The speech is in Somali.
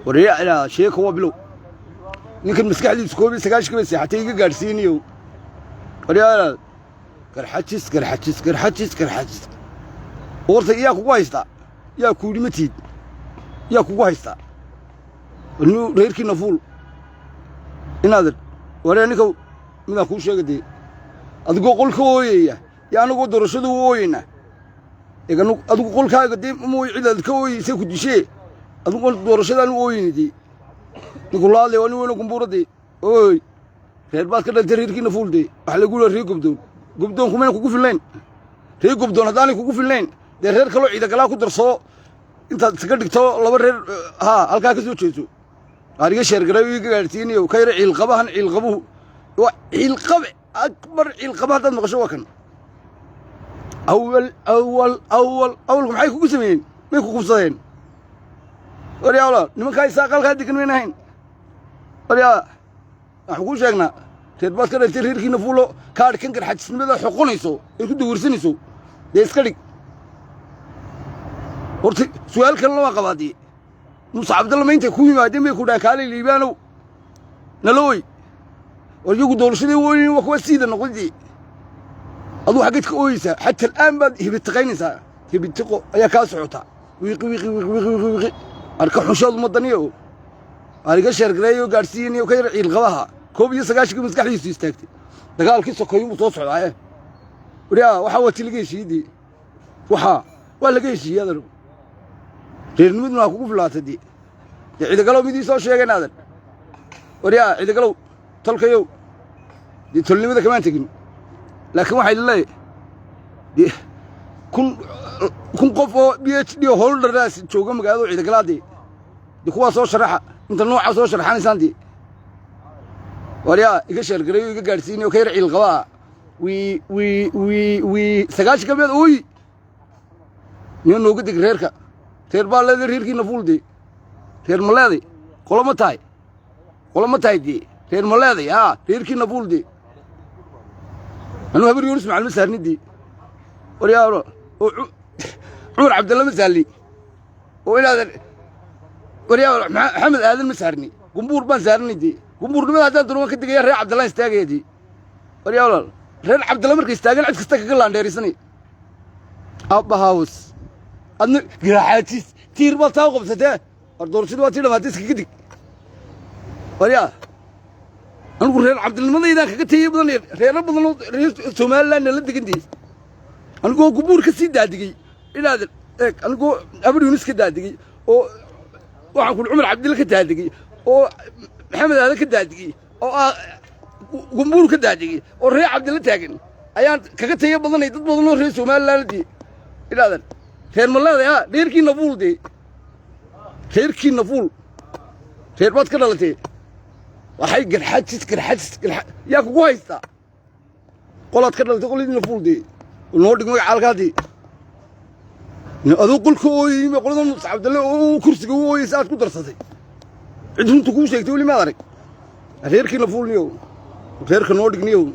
Waryaa, sheeka waa bilow. Ninkan maskaxdiisu 91-kii bay seexatay, iga gaadhsiiniyo. Waryaa, Garxajis, Garxajis, Garxajis, Garxajis, horta yaa kugu haystaa? Yaa ku yidhi ma tiid? Yaa kugu haystaa? Nu reerkiina fuul inaadan. Waryaa ninka, midaan kuu sheega dee. Adigoo qolka ooyaya yo annagoo doorashada u ooyeynaa. Adigu qolkaaga dee mooy, cid aad ka ooyeysay ku dishee. Adigu doorashadaan u ooyeyna dee. Ninku la hadlaya waa nin weyno gumbuura dee. Ooy, reer baad ka dhaltay, reerkiina fuul dee. Waxa lagu leeya reer Gobdoon. Gobdoon kumayna kugu filnayn. Reer Gobdoon haddaanay kugu filnayn dee, reer kaloo Ciidagalaa ku darsoo, intaad iskaga dhigto laba reer, haa, halkaa ka soo jeeso. Aan iga share garay, iga gaadhsiinayo ka yara ciilqabahan. Ciilqabuhu waa ciilqabe akbar. Ciilqaba haddaad maqasho, waa kan awal awal awal awalku. Maxay kugu sameeyeen? May ku kubsadeen? Waryaa walaal, nimankaa Isaaqalkaa degan mayn ahayn. Waryaa, waxaan kuu sheegnaa, reer baad ka dhagtay, reerkiina fuulo. Kaadhkan Garxajisnimada xoqonayso ay ku dawirsanayso dee iska dhig. Horta su'aal kalena waa qabaa dee. Muuse Cabdalla ma intay ku yimaadeen bay ku dhahan, "Kaalay Liibaanow, nala oy"? War iyagu doorashadii ooyin, waa kuwa siida noqday dee. Aduu xaggeed ka ooyeysaa? Xata al'aan baad hibitiqaynaysaa. Hibitiqo ayaa kaa socotaa. Wiiqi wiiqi wiiqi wiiqi wiiqi wiiqi. Arka xushood ummadaniyo. Aan iga share gareeyo, gaadhsiiyaniyo ka yar ciilqabaha 91-kii maskaxdiisu istaagtay. Dagaalkii sokoyunbuu soo socdaaye. Waryaa, waxaa waa ti laga heshiiyey dee. Waxaa waa laga heshiiyey adan. Reernimaduna waa kugu filaatay dee. Dee Ciidagalow, midii soo sheegeen aadan. Waryaa Ciidagalow, tolkayow dee, tolnimada kamaan tegin, laakiin waxay leeyahay dee 1000 qof oo PhD holders jooga magaalada Ciidagalaad dee. Dee kuwaa soo sharaxa, inta noocaa soo sharaxanaysaan dee. Waryaa, iga share gareeyo, iga gaadhsiinayo ka yar ciilqabaa wii wii wii wii 90-ka miyaad ooyi? Niyo nooga deg reerka. Reer baa leeday, reerkiina fuul dee. Reer ma leeday? Qolo ma tahay? Qolo ma tahay dee? Reer ma leeday? Haa, reerkiina fuul dee. Anuu Habar Yoonis macalma saarni dee. Waryaa, oo Cumar Cabdalla ma saarni, oo inaadan. Waryaa, Maxamed Aadan ma saarni, Gumbuur baan saarnay dee. Gumbuurnimada haddaan doono waan ka degaya, reer Cabdallaan istaagaya dee. Waryaa walaal, reer Cabdalla markay istaagan, cid kasta kaga laandheerisanay. Abbahaws, adna Garxaajis tiir baad taa qabsatee. War doorashada waa tii dhamaatay, iskaga dig. Waryaa, anigu reer Cabdilnimadaydaan kaga tegey badan reero badan oo reer Somaliland nala degan dee. Anigoo Gumbuur ka sii daadigey inaad eeg, anigoo Habar Yunis ka daadigey, oo waxaan kuli Cumar Cabdilla ka daadigey, oo Maxamed Aadan ka daadigey, oo Gumbuur ka daadigey, oo reer Cabdilla taagan, ayaan kaga taya badanay dad badan oo reer Somaliland dee. Inaadan reer ma leedahay? Ha, reerkiina fuul dee, reerkiina fuul. Reer baad ka dhalatee. Waxay Garxajis, Garxajis, Garxa, yaa kugu haystaa? Qolaad ka dhalatay, qoladiina fuul dee. Noo dhig magaca halkaadii. Aduu qolka ooyeyma, qolada Muuse Cabdalle oo kursiga u ooyeysa aad ku darsatay. Cid runta kuu sheegtay weli maad arag. Reerkiina fuulniyow, reerka noo dhigniyow.